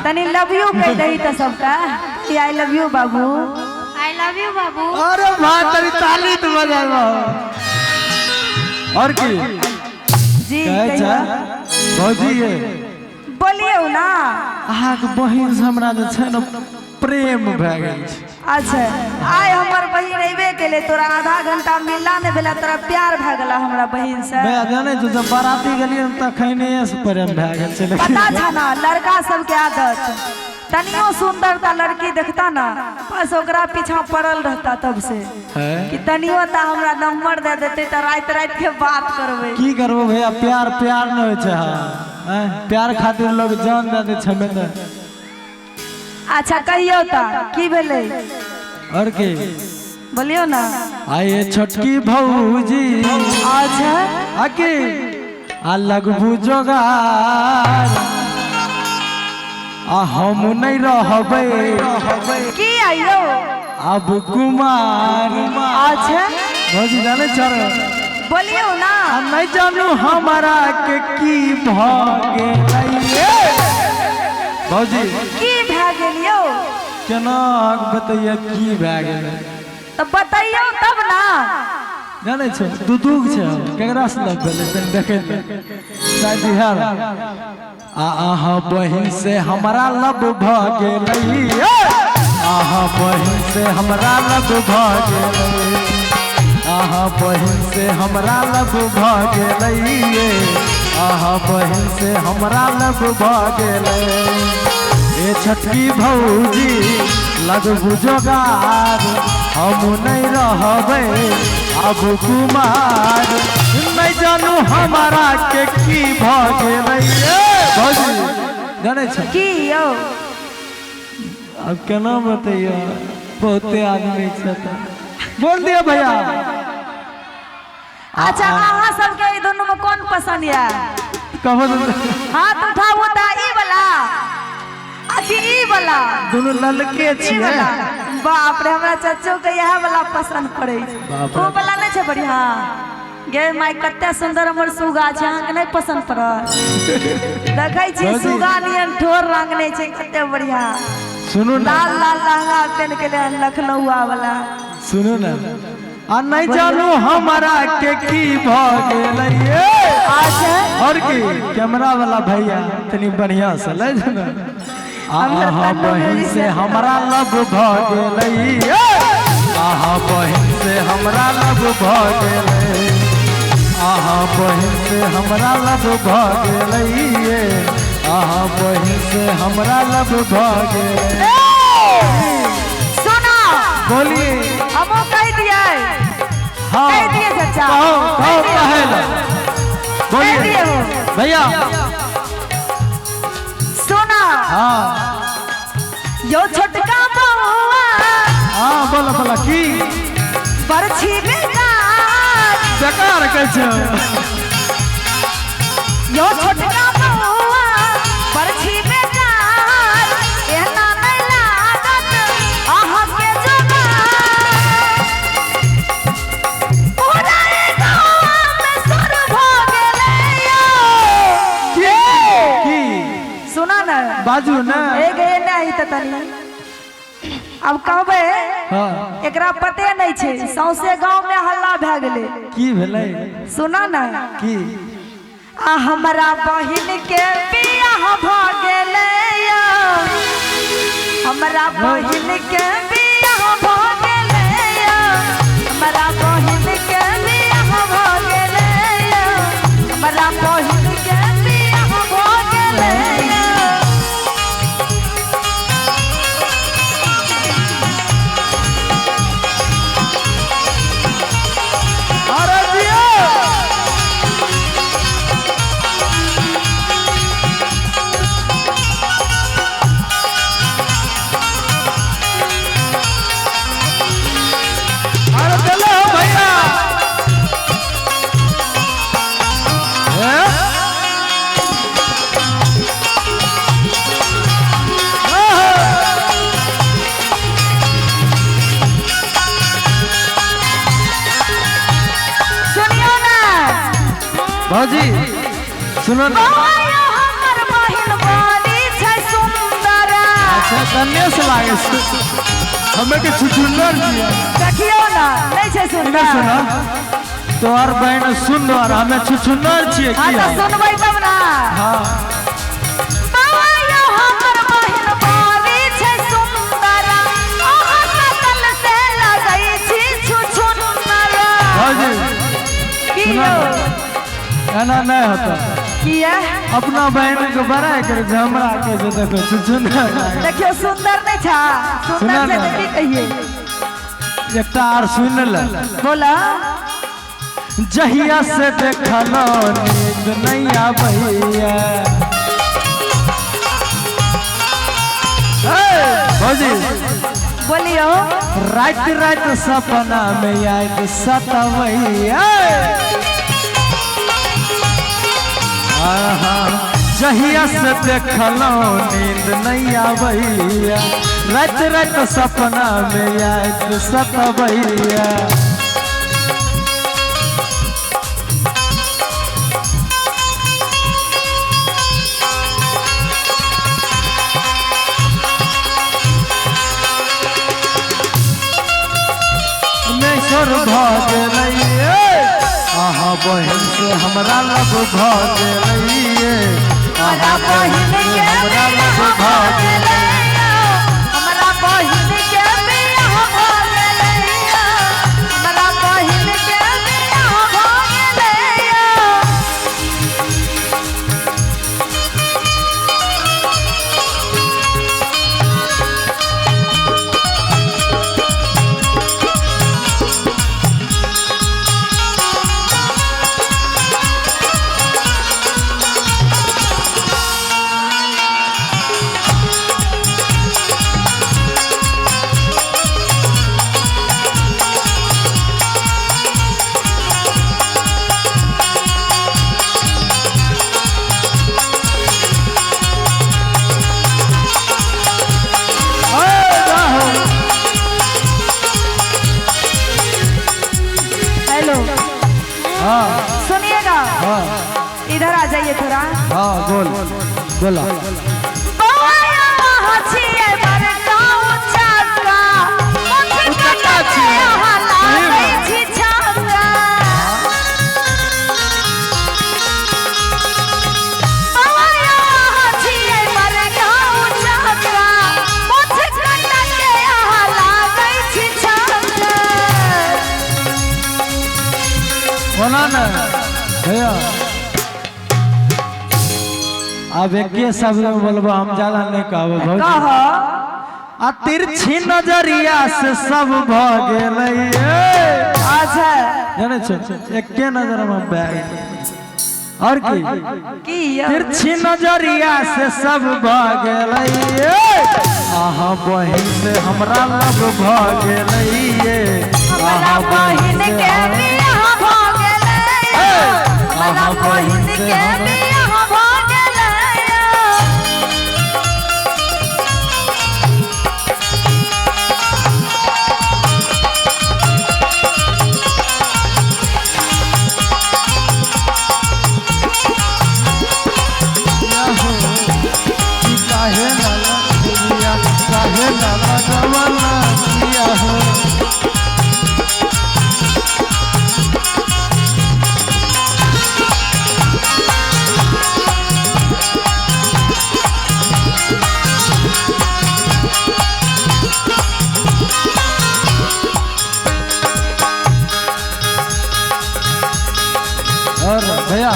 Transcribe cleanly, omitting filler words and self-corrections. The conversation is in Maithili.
तनी लव you कह दही त सबका कि I love you बाबू। I love you बाबू। अरे भाई तेरी ताली तो बजाबो। और की जी कहै छै भौजी ये बोलियो ना। अहाँके बहिन से हमरा जे छै ने प्रेम भए गेल छै। अच्छा आइ हमर बहिन अयबे केले, तोरा आधा घंटा मिलला नहीं भेला, तोरा प्यार भए गेला हमरा बहिन से। भैया जानै छौ जब बाराती गेलियै तखने से प्रेम भए गेल छै। पता छ ना लड़का सबके आदत, तनियो सुंदरता लड़की देखता ना बस ओकरा पीछा पड़ल रहता तब से कि तनियो ता हमरा नंबर दे देते त रात रात के बात करबै। की करबो भैया, प्यार प्यार न होइ छै। हाँ प्यार खातिर लोग जान दे दे छै। में अच्छा कहियो ता की भेलै और की बोलियो ना। आये छोटकी भौजी अच्छा आके आ लगबू जोगार आ हम नहीं रहबै की आइयो अब कुमार। अच्छा भौजी जाने छौ बोलियो ना। आ नहीं जानू हमारा के की भ गेलै। भौजी की भए गेलियो केना बतैया की भए गेलै त बतैयो तब ना। जानै छौ दू दू छै केकरा से लव भेलै तनी देखै शायद इहर आ अहाँ बहिन से हमरा लव भ गेलै। अहाँ बहिन से हमरा लव भ गेलै। अहाँ बहिन से हमरा लव भ गेलै। अहाँ बहिन से हमरा लव भ गेलै। ए छोटकी भौजी लगबू जोगार हम नहीं रहबै अब कुमार नहीं जानू हमारा के की भ गेलै। भौजी जानै छौ की यौ अब केना बतैयो बहुते आदमी छै त बोल दिया भैया। अच्छा अहाँ सबके ई दुनू में कौन पसंद या कहो हाथ उठाबू त ई वाला अथी ई वाला दुनू ललके छियै। बाप रे हमरा चच्चो के इएह वाला पसंद पड़ै छै। ओ वाला नहीं छै बढ़िया गे माय कते सुंदर हमर सुगा छै, अहाँके नहीं पसंद पड़ल? देखै छी सुगा नियन ठोर रंगने छै कते बढ़िया। सुनू ना लाल लाल लहंगा पहन के ले लखनऊआ वाला। सुनू ना आ नहीं जानू हमारा के की भ गेलै। अच्छा और की कैमरा वाला भैया तनी बढ़िया से ले जाना। अहाँ बहिन से हमरा लव भ गेलै। अहाँ बहिन से हमरा लव भ गेलै। अहाँ बहिन से हमरा लव भ गेलै। अहाँ बहिन से हमरा लव भ गेलै। सुना बोलिए हमो कह दिए। हाँ कह दिए चाचा कहो कहो कहे बोलिए भैया। सुना हाँ यो छोटका बउआ हाँ बोला बोला की बरछी बेकार बेकार कहै छै। यो छोटका बउआ बरछी बेकार एना नहीं लागत अहाँ के जोगार पूरा गाँव में सुर भ गेलै। की सुना ना बाजू ना एक नहीं त तनी अब कहबै हाँ एकरा पते नहीं छै सौंसे गांव में हल्ला भए गेलै। की भेलै सुना ना की आ हमरा बहिन के बियाह भ गेलै। हमरा बहिन के बियाह भ गेलै। हमरा बहिन के बियाह भ गेलै। हमरा बहिन के बियाह भ गेलै। अरे दियो अरे चलो भैया सुनियो ना भौजी सुनो ना। हमर बहिन बड़ी छै सुंदर। अच्छा कन्ने से लागे छै हमें के छुछुन्नर छियै। देखियो ना नहीं छै सुंदर। सुना तोहर बहन सुंदर हमें छुछुन्नर छियै। हां की त सुनबै तब ना। हां बौआ हमर बहिन बारी छै सुंदर, अहाँ सकल से लगै छी छुछुन्नर। भौजी की सुना यौ एना नहीं होता। किया अपना बहन के बड़ाई करे छै हमरा के जे देखो छुछुन्नर। देखियो सुंदर नहीं छा, सुंदर सुना छै ना। त की कहिए। एकटा आर सुन ले। बोला। जहिया से देखलो नींद नहीं आबैया। भौजी बोलियो। रात रात सपना में आयत सतवैया। जहिया से देखलो नींद नहीं आबैया, रात रात सपना में आयत सतवैया। भऽ गेलै अहाँ बहिन से हमरा लव भऽ गेलै। हमरा बहिन के हमरा लव भऽ गेलै। हमरा बहिन के बियाह भऽ गेलै। हमरा बहिन के बियाह भऽ गेलै। हेलो हाँ सुनिएगा। हाँ इधर आ जाइए थोड़ा। हाँ बोल बोला। बोला ना भैया अब एक शब्द में बोलबो हम ज्यादा नहीं कहबो भौजी। आ तिरछी नजरिया से सब भ गेलै। अच्छा जानै छो एके नजर में बैग और की तिरछी नजरिया से सब भ गेलै। अहाँ बहिन से हमरा लव भ गेलै। हमरा बहिन के बियाह भ गेलै। हमरा बहिन के बियाह भ गेलै। काहे ना लगलिया काहे ना लगवला किया हो। और भैया